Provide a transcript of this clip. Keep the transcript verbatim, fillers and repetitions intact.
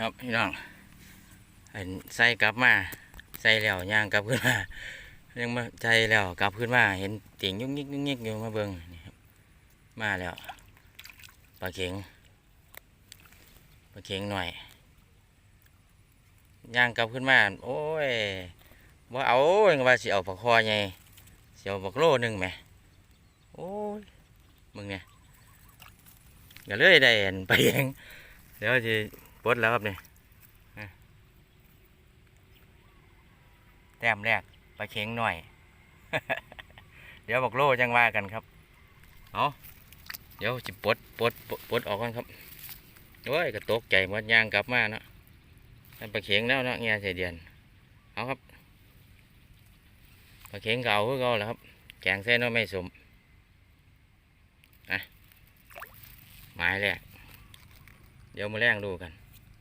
ครับพี่น้อง อันใส่กลับมา ใส่แล้วย่างกลับขึ้นมา ยังมาใส่แล้วกลับขึ้นมา เห็นติ่งยุกยิกยุกยิกอยู่ มาเบิ่งนี่ครับ มาแล้ว ปลาเข็ง ปลาเข็งหน่อย ย่างกลับขึ้นมา โอ้ย บ่เอา ว่าสิเอาปลาคอใหญ่ สิเอาบักโลหนึ่งแหม โอ้ย มึงเนี่ย ก็เลยได้อันปลาเข็ง เดี๋ยวสิปลดแล้วครับนี่ อ่ะ แต้มแรก ปลาเข็งหน่อย เดี๋ยวบักโลจั่งว่ากันครับ เอาเดี๋ยวสิปลด ปลด ปลด ปลดออกก่อนครับ โอ้ย ก็ตกใจหมด ย่างกลับมาเนาะ นั่นปลาเข็งแล้วเนาะ แง่ใส่เดือน เอาครับ ปลาเข็งก็เอาคือเก่าแหละครับ แกงใส่หน่อไม้ส้ม อ่ะ หมายแรก เดี๋ยวมาแลงดูกัน